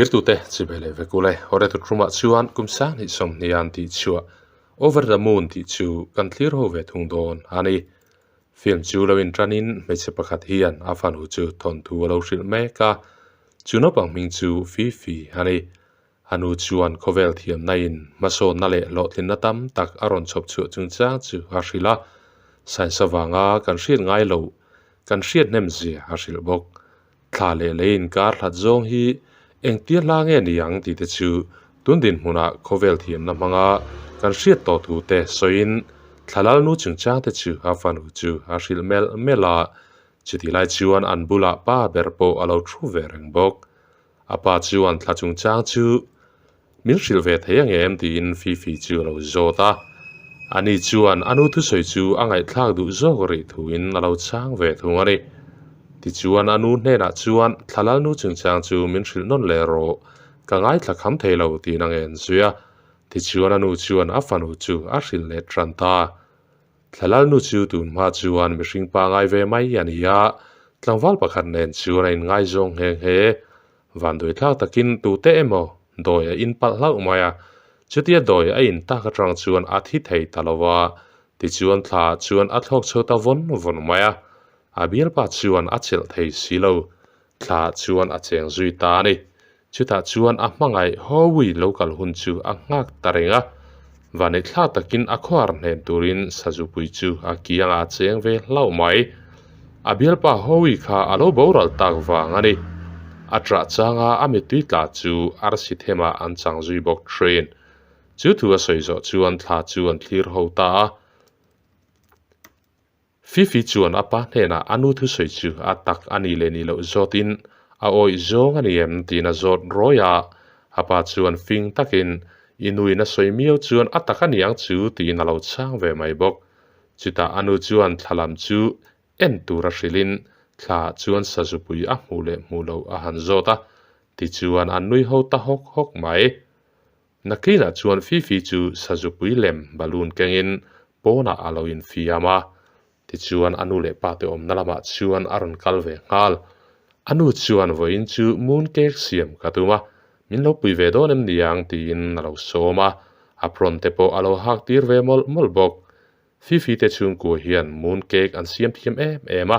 Thirtute chibai leh vek ule, Hore Tutrumah chuan kum sanghnih sawmhnian tih chhuah Over the Moon tih chu kan thlir ho ve thung dawn a ni. Film chu lo inṭanin hmeichhe pakhat hian a fanu chu thawnthu a lo hrilh mek a, chu naupang hming chu Fifi a ni. A nu chuan khawvel thiamna in hmasawnna leh hlawhtlinna tam tak a rawn chhawp chhuah chungchang chu a hrilh a, science avanga kan hriat ngai loh kan hriat hnem zia a hrilh bawk. Thla leh lei inkar hlat zawng hi engtia hla nge ni ang tih te chu tun dinhmunah khawvel thiamna hmanga kan hriat tawh thu te sawiin thla lalnu chungchang te chu a fanu chu a hrilh melh melh a, chutih lai chuan an bulah pa ber pawh a lo thu ve reng bawk. A pa chuan thla chungchang chu min hrilh ve thei ang em tiin Fifi chu a lo zawt a. Ani chuan a nu thusawi chu a ngaihthlak duh zawk rih thuin a lo chhang ve thung a ni. Tichuan a nu hnenah chuan thla lalnu chungchang chu min hrilh nawn leh rawh, ka ngaithla kham thei lo tiin a ngen zui a. Tichuan a nu chuan a fanu chu a hrilh leh tan ta. Thla lalnu chu tun hma chuan mihring pangai ve mai a ni a, tlangval pakhat nen chuan a inngaizawng nghe nghe. Vanduai thlak takin tute emaw dawi a in palh hlauh mai a, chutia dawi a in tak atang chuan a thi thei ta lo va, tichuan thla chuan a thlawk chho ta vawn vawn mai a, a bialpa chuan a chelh thei si lo, thla chuan a cheng zui ta a ni. Chutah chuan a hmangaih Howie lo kal hun chu a nghak ta reng a, vanneih thlak takin a khuar hnen turin Sazupui chu a kiangah a cheng ve hlauh mai. A bialpa Howie kha a lo boral tak vang a ni. A ṭah changa a mittui tla chu arsi themah an chang zui bawk ṭhin. Chu thu a sawi zawh chuan thla chu an thlir ho ta a. Fifi chuan a pa hnenah a nu thusawi chu a tak a nih leh nih loh zawtin a awih zawng a ni em tiin a zawt rawi a, a pa chuan fing takin i nuin a sawi miau chuan a tak a ni ang chu tiin a lo chhang ve mai bawk. Chutah a nu chuan thla lam chu en tura hrilhin thla chuan sazupui a hmuh leh hmuh loh a han zawt a, tichuan an nui ho ta hawk hawk mai. Nakinah chuan Fifi chu sazupui lem balloon kengin pawnah a lo infiam a, tichuan a nu leh pa te awmna lamah chuan a rawn kal ve nghal. A nu chuan vawiin chu moon cake siam ka tum a, min lo pui ve dawn em niang tiin a lo sawm a, apron te pawh a lo hak tir ve mawlh mawlh bawk. Fifi te chhungkua hian moon cake an siam thiam em em a,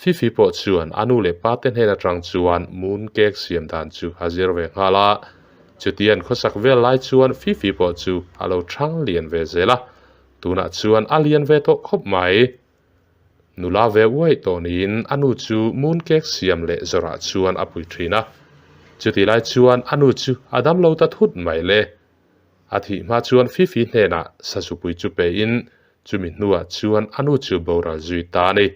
Fifi pawh chuan a nu leh pa te hnen atang chuan moon cake siam dan chu a zir ve nghal a. Chutian khawsak vel lai chuan Fifi pawh chu a lo thang lian ve zel a, tunah chuan a lian ve tawh khawp mai. Nula ve uaih tawh niin a nu chu moon cake siam leh zawrah chuan a pui thin a. Chutih lai chuan a nu chu a damlo ta thut mai le. A thih hma chuan Fifi hnenah sazupui chu pein chumi hnuah chuan a nu chu boral zui ta a ni.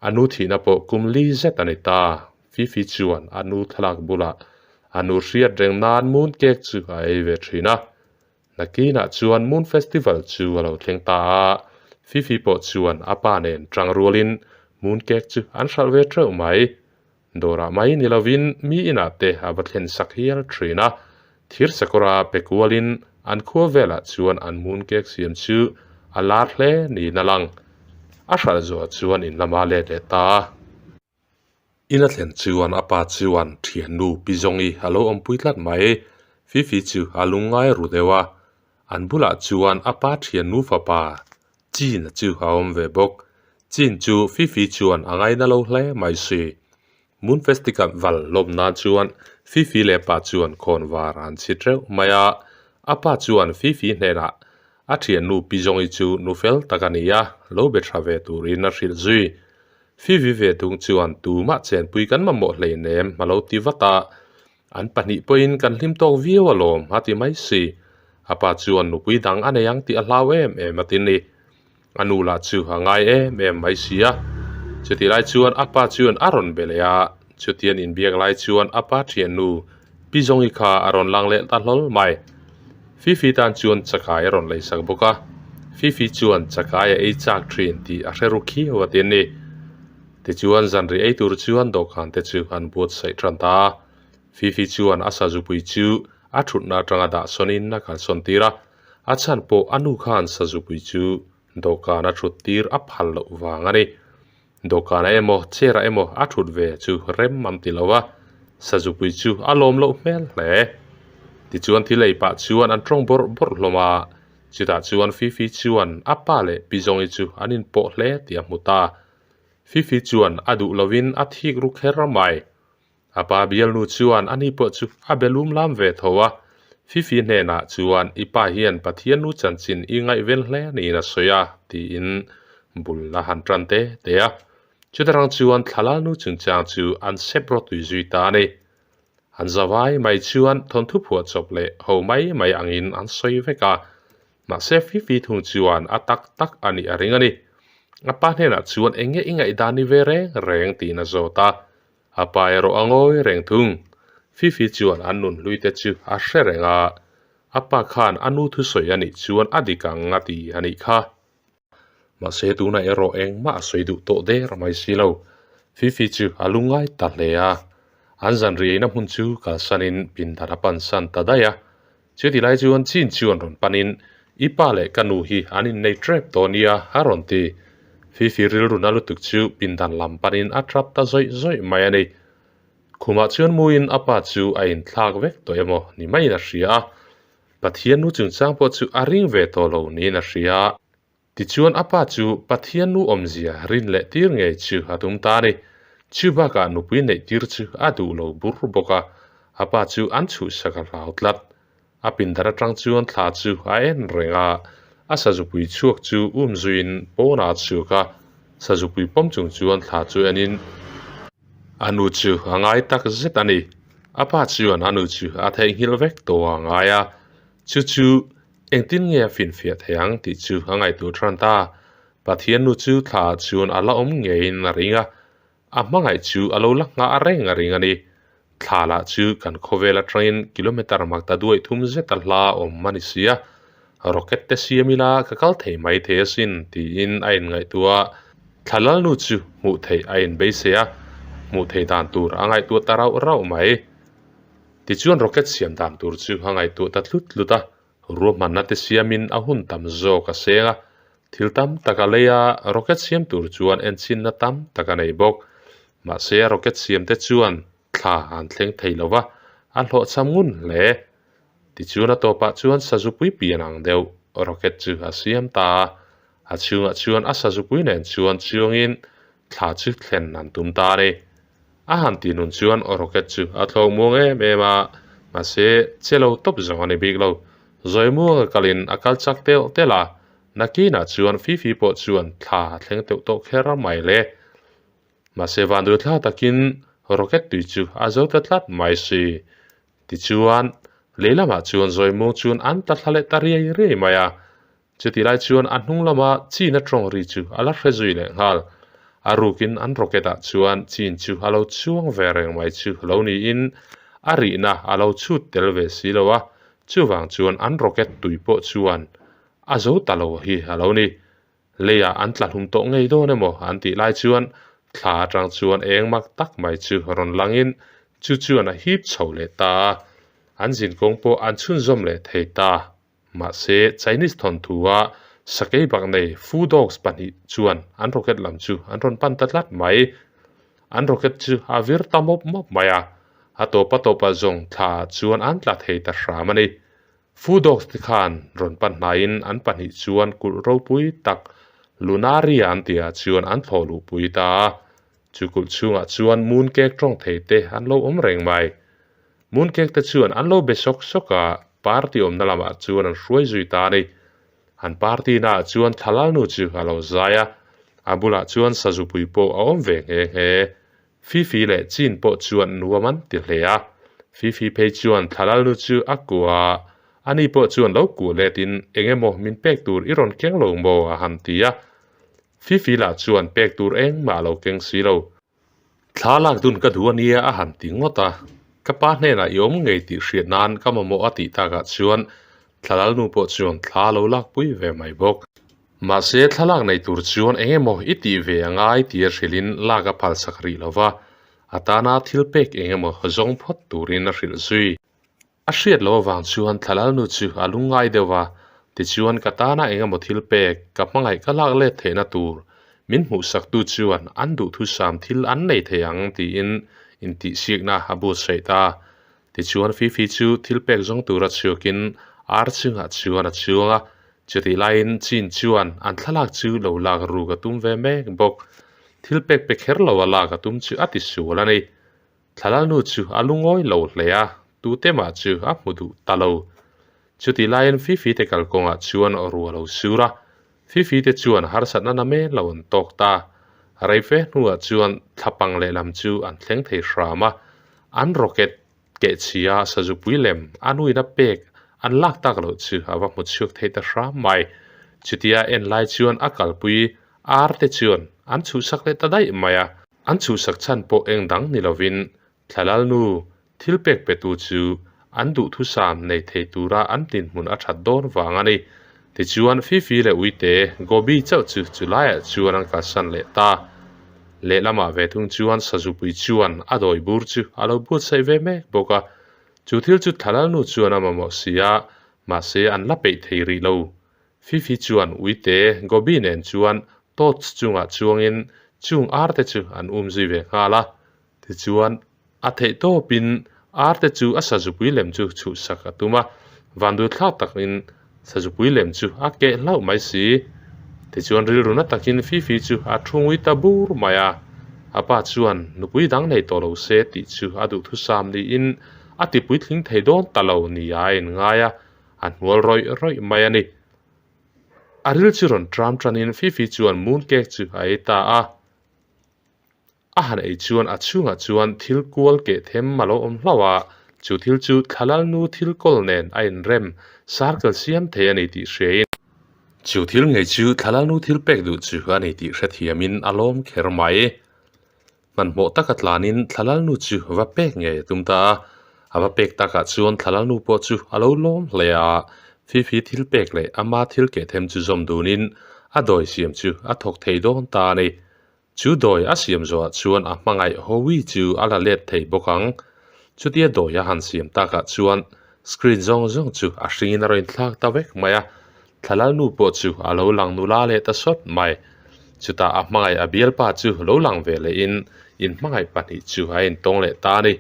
A nu thihna pawh kum li zet a ni ta. Fifi chuan a nu thlalak bulah a nu hriat reng nan Moon Cake chu a ei ve thin a. Nakinah chuan Moon Festival chu a lo thleng ta a, Fifi pawh chuan a pa nen tang rualin Moon Cake chu an hralh ve teuh mai. Dawrah mai ni lovin mi inah te a va thlen sak hial thin a, thir sakawra pe kualin an khua velah chuan an moon cake siam chu a lar hle niin a lang. A hralh zuah chuan in lama let leh ta a. In a thlen chuan a pa chuan thiannu Pi Zawngi a lo awmpui tlat mai. Fifi chu a lungngai ru deuh a, an bulah chuan a pa thiannu fapa Chin chu a awm ve bawk. Chin chu Fifi chuan a ngaina lo hle mai si. Moon Festival val lawm nan chuan Fifi leh pa chuan khawn var an chhit reuh mai a. A pa chuan Fifi hnenah a thiannu Pi Zawngi chu nu fel tak a ni a, lo be tha ve turin a hrilh zui. Fifi ve tung chuan tumah chenpui kan mamawh hleinem a lo ti vat a. An pahnih pawhin kan hlim tawk viau alawm a ti mai si. A pa chuan nupui dang a nei ang tih a hlau em em a ti ni. A nu lah chu a ngai em em mai si a. Chutih lai chuan a pa chuan a rawn be leh a, chutian inbiak lai chuan a pa thiannu Pi Zawngi kha a rawn lang leh ta hlawl mai. Fifi tan chuan chakai a rawn leisak bawk a, Fifi chuan chakai a ei chak thin tih a hre ru khiau a ti a ni. Tichuan zanri ei tur chuan dawhkan te chu an buatsaih tan ta a, Fifi chuan a sazupui chu a thutna atanga dah sawnin a kalsawn tir a, a chhan pawh a nu khan sazupui chu dawhkan a thut tir a phal loh vang a ni. Dawhkanah emaw chair ah emaw a thut ve chu rem an ti lo a. Sazupui chu a lawm loh hmel hle. Tichuan thil ei pah chuan an tawng bawrh bawrh hlawm a, chutah chuan Fifi chuan a pa leh Pi Zawngi chu an inpawh hle tih a hmu ta. Fifi chuan a duh lovin a thik ru kher mai. A pa bialnu chuan ani pawh chu a be lum lam ve tho a, Fifi hnenah chuan i pa hian Pathian nu chanchin i ngaihven hle niin a sawi a tiin bul a han tan te te a. Chutarang chuan thlalal nu chungchang chu an sep rawtui zui ta a ni. An zavai mai chuan thawnthu phuah chawp leh ho mai mai angin an sawi vek a, mahse Fifi thung chuan a tak tak a nih a ring a ni. A pa hnenah chuan eng nge i ngaihdan ni ve reng reng tiin a zawt a, A pa erawh a ngawi reng thung. Fifi chuan an nun hlui te chu a hre reng a, a pa khan a nu thusawi a nih chuan a dik ang a ti a nih kha. Mahse tunah erawh engmah a sawi duh tawh der mai si lo. Fifi chu a lungngai ta hle a, an zan riaina hmun chu kalsanin pindan a pansan ta daih a. Chuti lai chuan chin chuan rawn panin, I pa leh ka nu hi an innei trep tawh nia, a rawn ti. Fifi rilru na lutuk chu pindan lam panin a trap ta zawih zawih mai a ni. Khumah chuan muin a pa chu a inthlak vek tawh emaw ni maiin a hria a. Pathian nu chungchang pawh chu a ring ve tawh lo niin a hria. Tichuan a pa chu Pathian nu awmzia rin leh tir ngei chu a tum ta a ni. Chu bakah nupui neih tir chu a duh lo bur bawk a, a pa chu an chhuhsak a hlau tlat. A pindar atang chuan thla chu a en reng a, a sazupui chhuak chu um zuiin pawnah a chhuak a, sazupui pawm chung chuan thla chu enin a nu chu a ngai tak zet a ni. A pa chuan a nu chu a theihnghilh vek tawh a ngai a, chu chu Engtin nge a finfiah thei ang tih chu a ngaihtuah than ta. Pathian nu chu thla ah chuan a la awm ngeiin a ring a, a hmangaih chu a lo la nghah reng a ring a ni. Thla lah chu kan khawvel atangin kilometer mak ta duai thum zet a hla awm a ni si a, rocket te siam ila ka kal thei mai thei asin tiin a inngaihtuah a, thla lalnu chu hmuh theih a inbeisei a, hmuh thei dan tur a ngaihtuah ta rauh rauh mai. Tichuan rocket siam dan tur chu a ngaihtuah ta tlut tlut a, ruahmanna te siamin a hun tam zawk a seng a, thil tam tak a lei a, rocket siam tur chuan enchinna tam tak a nei bawk. Mahse a rocket siam te chuan thla an thleng thei lo va, a hlawhchham ngun hle. Tichuan a tawpah chuan sazupui pian ang deuh rocket chu a siam ta a, a chhungah chuan a sazupui nen chuan chuangin thla chu thlen an tum ta a ni. A han tih nun chuan rocket chu a thlawk muang em em a, mahse che lo tawp zawng a ni bik lo. Zawi muanga kalin a kal chak telh telh a, nakinah chuan Fifi pawh chuan thla a thleng teuh tawh kher mai le. Mahse vanduai thla takin rocket tui chu a zo ta tlat mai si. Tichuan, lei lamah chuan zawi muang chuan an ta thla leh ta riai riai mai a, Chutih lai chuan a hnung lama chin a tawng ri chu a la hre zui leh nghal. A rukin an rocket ah chuan chin chu a lo chuang ve reng mai chu lo niin a rihna a lo chhut tel ve si lo a, chuvang chuan an rocket tui pawh chuan a zo ta lo hi a lo ni. Leiah an tla hlum tawh ngei dawn emaw an tih lai chuan thla atang chuan eng mak tak mai chu rawn langin chu chuan a hip chho leh ta a, an zinkawng pawh an chhunzawm leh thei ta. Mahse, Chinese thawnthua sakei bak nei Fu Dogs pahnih chuan an rocket lam chu an rawn pan ta tlat mai. An rocket chu a vir ta mawp mawp mai a, a tawpa tawpa zawng thla chuan an tla thei ta hram a ni. Fu Dogs te khan rawn pan hnaiin an pahnih chuan kulh ropui tak Lunaria an tihah chuan an thlawh luhpui ta a. Chu kulh chhungah chuan mooncake tawng thei te an lo awm reng mai. Mooncake te chuan an lo be sawk sawk a, party awmna lamah chuan an hruai zui ta a ni. An party naah chuan Thlalalnu chu a lo zai a, a bulah chuan Sazupui pawh a awm ve nghe nghe. Fifi leh Chin pawh chuan nuam an ti hle a, Fifi phei chuan Thlalalnu chu a kuah a, ani pawh chuan lo kuah letin eng emaw min pek tur i rawn keng lo maw a han ti a. Fifi lah chuan pek tur engmah a lo keng si lo. Thla lak dun ka duh a nia a han ti ngawt a, ka pa hnenah i awm ngei tih hriat nan ka mamawh a tih takah chuan Thlalal nu pawh chuan thla a lo lakpui ve mai bawk. Mahse thlalak nei tur chuan eng emaw i tih ve a ngai tia hrilhin lak a phalsak rih lo va, a tana thil pek eng emaw zawng phawt turin a hrilh zui. A hriat loh avang chuan Thlalal nu chu a lungngai deuh a, tichuan ka tana eng emaw thil pek, ka hmangaih ka lak let theihna tur min hmuhsaktu chuan an duhthusam thil an nei thei ang tiin intihsiakna a buatsaih ta. Tichuan Fifi chu thil pek zawng tura chhuakin ar chungah chuan a chuang a, chutih laiin Chin chuan an thlalak chu lo lak ruk a tum ve mek bawk. Thil pek pe kher lo a lak a tum chu a ti sual a ni. Thlalal nu chu a lungawi lo hle a, tute mah chu a hmu duh ta lo. Chutih laiin Fifi te kalkawngah chuan ruah lo sur a, Fifi te chuan harsatna na men lo an tawk ta. Reife hnuah chuan thlapang lehlam chu an thleng thei hram a, an rocket kehchhia sazupui lem a nuina pek an lak tak loh chu a va hmu chhuak thei ta hram mai. Chutia en lai chuan a kalpui ar te chuan an chhuhsak leh ta daih mai a. An chhuhsak chhan pawh eng dang ni lovin Thlalal nu thil pek petu chu an duhthusam nei thei tura an dinhmun a that dawn vang a ni. Tichuan Fifi leh Uite Gobi chauh chu chulaiah chuan an kalsan leh ta. Lehlamah ve thung chuan Sazupui chuan a dawi bur chu a lo buatsaih ve mek bawk a. Chu thil chu Thlalal nu chuan a mamawh si a, mahse an la peih thei rih lo. Fifi chuan Uite Gobi nen chuan Tots chungah chuangin chung arte chu an um zui ve nghal a. Tichuan, a theih tawpin arte chu a sazupui lem chu chhuhsak a tum a, vanduathlak takin sazupui lem chu a keh hlauh mai si. Tichuan rilru na takin Fifi chu a thu ngui ta bur mai a. A pa chuan nupui dang nei tawh lo se tih chu a duhthusam niin a tipuitling thei dawn ta lo nia a inngai a. A hnual rawih rawih mai a ni. A ril chu rawn tram tanin Fifi chuan moon cake chu a ei ta a. A han ei chuan a chhungah chuan thil kual keh them a lo awm hlauh a, chu thil chu Thlalalnu thil kawl nen a inrem circle siam thei a ni tih hriain. Chu thil ngei chu Thlalalnu thil pek duh chu a ni tih hrethiamin a lawm kher mai. Hmanhmawh taka tlanin Thlalalnu chu va pek ngei a tum ta a, a va pek takah chuan Thlalalnu pawh chu a lo lawm hle a, Fifi thil pek leh ama thil keh them chu zawm dunin a dawi siam chu a thawk thei dawn ta a ni. Chu dawi a siam zawhah chuan a hmangaih Howie chu a la let thei bawk ang. Chutia dawi a han siam takah chuan screen zawng zawng chu a hringin a rawn inthlak ta vek mai a, Thlalalnu pawh chu a lo lang nula leh ta sawt mai. Chutah a hmangaih a bialpa chu lo lang ve lehin inhmangaih pahnih chu a intawng leh ta a ni.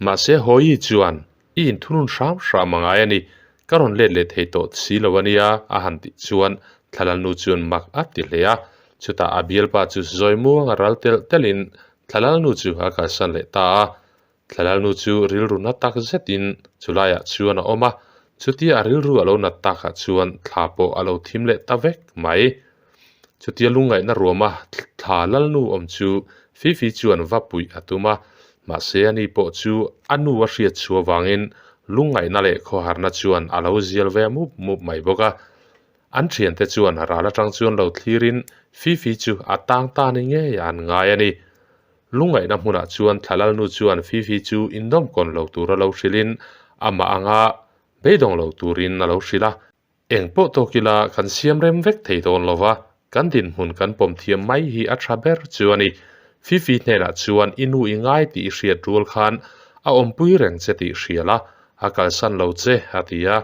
Mahse Hoyi chuan I inthunun hram hram a ngai a ni, ka rawn let leh thei tawh si lo a nia a han tih chuan Thlalalnu chuan mak a ti hle a. Chutah a bialpa chu zawi muang a ral telh telhin Thlalalnu chu a kalsan leh ta a. Thlalal nu chu rilru na tak zetin chulaiah chuan a awm a, chutia a rilru a lo nat takah chuan thla pawh a lo thim leh ta vek mai. Chutia lungngaihna ruama thla lal nu awm chu Fifi chuan va puih a tum a, mahse ani pawh chu a nu a hriat chhuah avangin lungngaihna leh khawharna chuan a lo zial ve mup mup mai bawk a. An thiante chuan ral atang chuan lo thlirin Fifi chu a tang ta ni ngei an ngai a ni. Lungngaihna hmunah chuan Thlalalnu chuan Fifi chu indawmkawn lo tura lo hrilhin amah anga beidawng lo turin a lo hrilh a. Eng pawh tawk ila kan siam rem vek thei dawn lo va, kan dinhmun kan pawm thiam mai hi a tha ber chu a ni. Fifi hnenah chuan i nu i ngai tih i hriat rual khan a awmpui reng che tih hria la, a kalsan lo che, a ti a.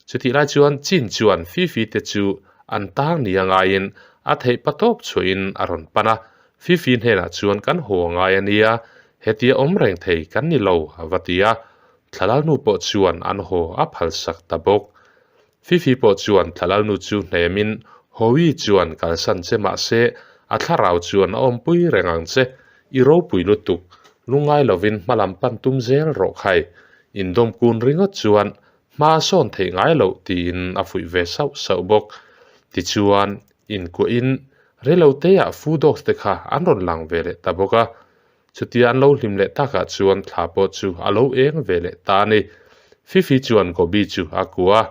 Chutih lai chuan Chin chuan Fifi te chu an tang nia ngaiin a theih pa tawp chhuahin a rawn pan a, Fifi hnenah chuan kan haw a ngai a nia, hetia awm reng thei kan ni lo a va ti a, Thlalalnu pawh chuan an haw a phalsak ta bawk. Fifi pawh chuan Thlalalnu chu hnemin Howie chuan kalsan che mahse a thlarau chuan a awmpui reng ang che, i ropui lutuk, lungngai lovin hmalam pan tum zel rawh khai, indawmkun ringawt chuan hma a sawn theih ngai loh tiin a fuih ve sauh sauh bawk. Tichuan, inkuahin Reiloteah Foo Dogs te kha an rawn lang ve leh ta bawk a, chutia an lo hlim leh takah chuan thla pawh chu a lo eng ve leh ta a ni. Fifi chuan Gobi chu a kuah a,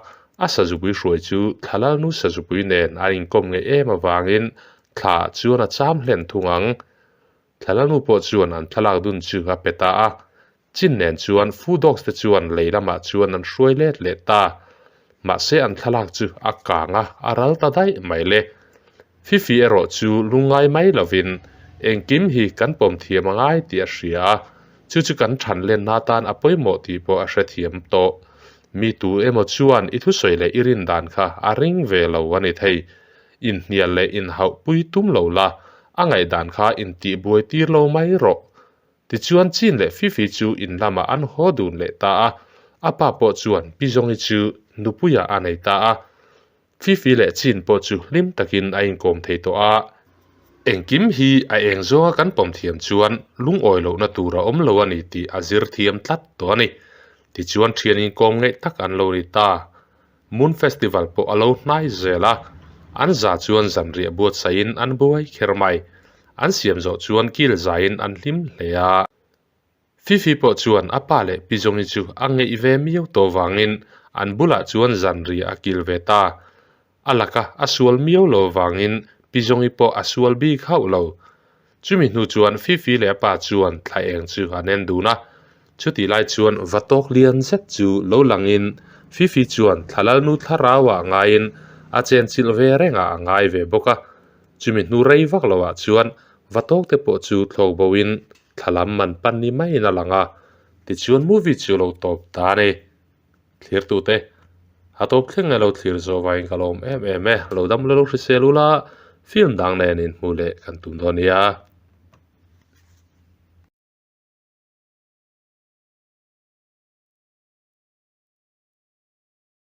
a sazupui hruai chu Thlalalnu sazupui nen a inkawm ngei em avangin thla chuan a cham hlen thung ang. Thlalalnu pawh chuan an thlalak dun chu a pe ta a, Chin nen chuan Foo Dogs te chuan lei lamah chuan an hruai let leh ta. Mahse an thlalak chu a kang a, a ral ta daih mai le. Fifi erawh chu lungngai mai lovin engkim hi kan pawm thiam a ngai tih a hria a, chu chu kan than lenna atan a pawimawh tih pawh a hrethiam tawh. Mi tu emaw chuan i thusawi leh i rin dan kha a ring ve lo a ni thei. Inhnial leh inhauhpui tum lo la, a ngaihdan kha intihbuai tir lo mai rawh. Tichuan Chin leh Fifi chu in lamah an haw dun leh ta a, a pa pawh chuan Pi Zawngi chu nupuiah a nei ta a. Fifi leh Chin pawh chu hlim takin a inkawm thei tawh a. Engkim hi a eng zawnga kan pawm thiam chuan lungawi lohna tur a awm lo a ni tih a zir thiam tlat tawh a ni. Tichuan thian inkawm ngeih tak an lo ni ta. Moon Festival pawh a lo hnai zel a, an za chuan zanriah buatsaihin an buai kher mai. An siam zawh chuan kil zaiin an hlim hle a. Fifi pawh chuan a pa leh Pi Zawngi chu a ngeih ve miau tawh vangin an bulah chuan zanriah a kil ve ta. A laka a sual miau lo vangin Pi Zawngi pawh a sual bik hauh lo. Chumi hnu chuan Fifi leh a pa chuan thla eng chu an en dun a. Chutih lai chuan va tawk lian zet chu lo langin Fifi chuan thla lalnu thlarauah ngaiin a chenchilh ve rengah a ngai ve bawk a. Chumi hnu rei vak loah chuan va tawk te pawh chu thlawk boin thla lam man pan ni maiin a lang a. Tichuan movie chu lo tawp ta a ni. Thlirtute, a tawp thleng nge lo thlir zawh vangin ka lawm em em e, lo dam lo lo hrisel ula, film dang nen inhmuh leh kan tum dawn nia.